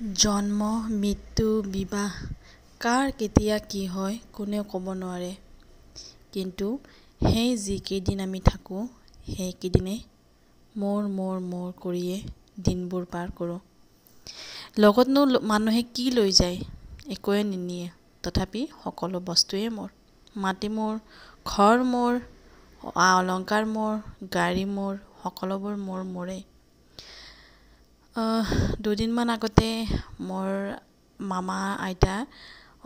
জন্ম, মৃত্যু, বিবাহ কাৰ কেতিয়া কি হয় কোনেও ক'ব নোৱাৰে। কিন্তু সেই যিকেইদিন আমি থাকোঁ সেইকেইদিনে মোৰ মোৰ মোৰ কৰিয়ে দিনবোৰ পাৰ কৰোঁ। লগতনো মানুহে কি লৈ যায়? একোৱে নিনিয়ে। তথাপি সকলো বস্তুৱেই মোৰ। মাটি মোৰ, ঘৰ মোৰ, আ অলংকাৰ মোৰ, গাড়ী মোৰ, সকলোবোৰ মোৰ মোৰেই। দুদিনমান আগতে মোৰ মামা আইতা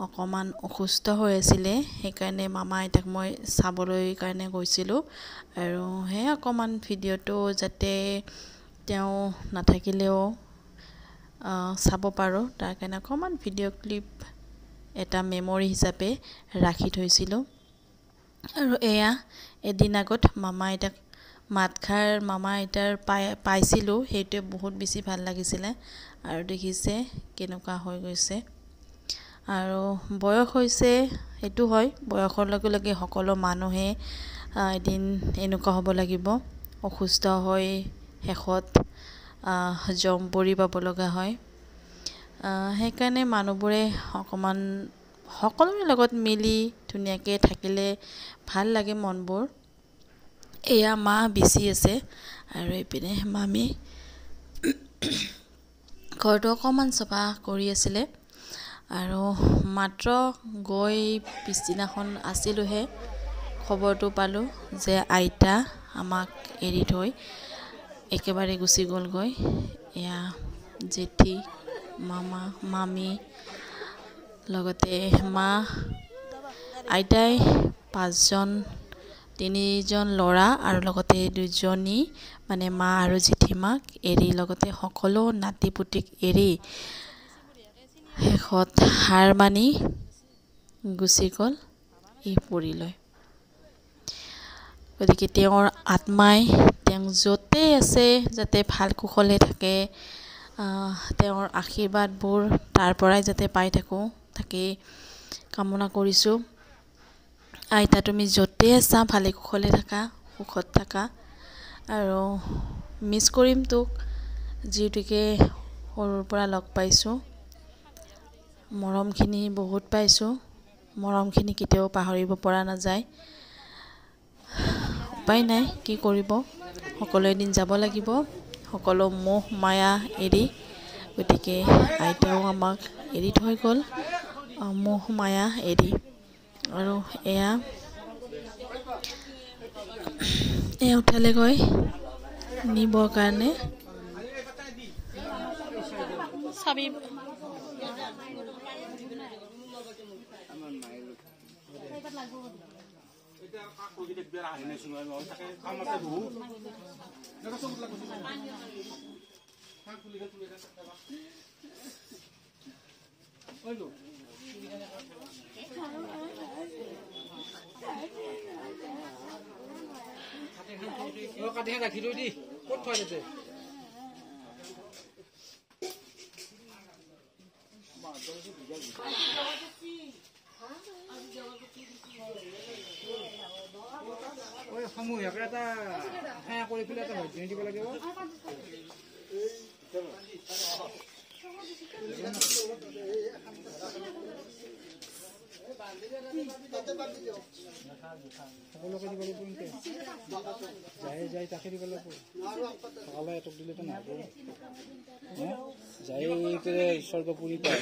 অকণমান অসুস্থ হৈ আছিলে, সেইকাৰণে মামা আইতাক মই চাবলৈ কাৰণে গৈছিলোঁ। আৰু সেই অকণমান ভিডিঅ'টো যাতে তেওঁ নাথাকিলেও চাব পাৰোঁ, তাৰ কাৰণে অকণমান ভিডিঅ' ক্লিপ এটা মেমৰি হিচাপে ৰাখি থৈছিলোঁ। আৰু এয়া এদিন আগত মামা আইতাক মাতষাৰ মামা আইতাৰ পাইছিলোঁ, সেইটোৱে বহুত বেছি ভাল লাগিছিলে। আৰু দেখিছে কেনেকুৱা হৈ গৈছে। আৰু বয়স হৈছে, সেইটো হয়, বয়সৰ লগে লগে সকলো মানুহে এদিন এনেকুৱা হ'ব লাগিব, অসুস্থ হৈ শেষত জমপুৰি পাব লগা হয়। সেইকাৰণে মানুহবোৰে অকণমান সকলোৰে লগত মিলি ধুনীয়াকৈ থাকিলে ভাল লাগে মনবোৰ। এয়া মা বিচি আছে আৰু এইপিনে মামী ঘৰটো অকণমান চফা কৰি আছিলে। আৰু মাত্ৰ গৈ পিছদিনাখন আছিলোঁহে, খবৰটো পালোঁ যে আইতা আমাক এৰি থৈ একেবাৰে গুচি গ'লগৈ। এয়া জেঠী, মামা, মামী, লগতে মা। আইতাই পাঁচজন, তিনিজন ল'ৰা আৰু লগতে দুজনী মানে মা আৰু জেঠীমাক এৰি, লগতে সকলো নাতি পুতিক এৰি শেষত হাৰ মানি গুচি গ'ল ইহপুৰীলৈ। গতিকে তেওঁৰ আত্মাই তেওঁ য'তেই আছে যাতে ভাল কুশলে থাকে, তেওঁৰ আশীৰ্বাদবোৰ তাৰ পৰাই যাতে পাই থাকোঁ তাকেই কামনা কৰিছোঁ। আইতা তুমি য'তেই আছা ভালে কুশলে থাকা, সুখত থাকা। আৰু মিছ কৰিম তোক, যিহেতুকে সৰুৰ পৰা লগ পাইছোঁ, মৰমখিনি বহুত পাইছোঁ, মৰমখিনি কেতিয়াও পাহৰিব পৰা নাযায়। উপায় নাই, কি কৰিব, সকলো এদিন যাব লাগিব, সকলো মোহ মায়া এৰি। গতিকে আইতাও আমাক এৰি থৈ গ'ল মোহ মায়া এৰি। আৰু এয়া এয়া উঠালেগৈ নিবৰ কাৰণে। চাবি ৰাখি থৈ দি ক'ত থয় তাতে? সমূহীয়াকে এটা সেৱা কৰি পেলাই এটা ভেটি দিব লাগিব। সকলোকে দিব লাগিব, এনেকে যায় যায় তাকে দিব লাগিব। সকালে এটক দিলেতো নহ'ব, যাই স্বৰ্গপুৰী পায়।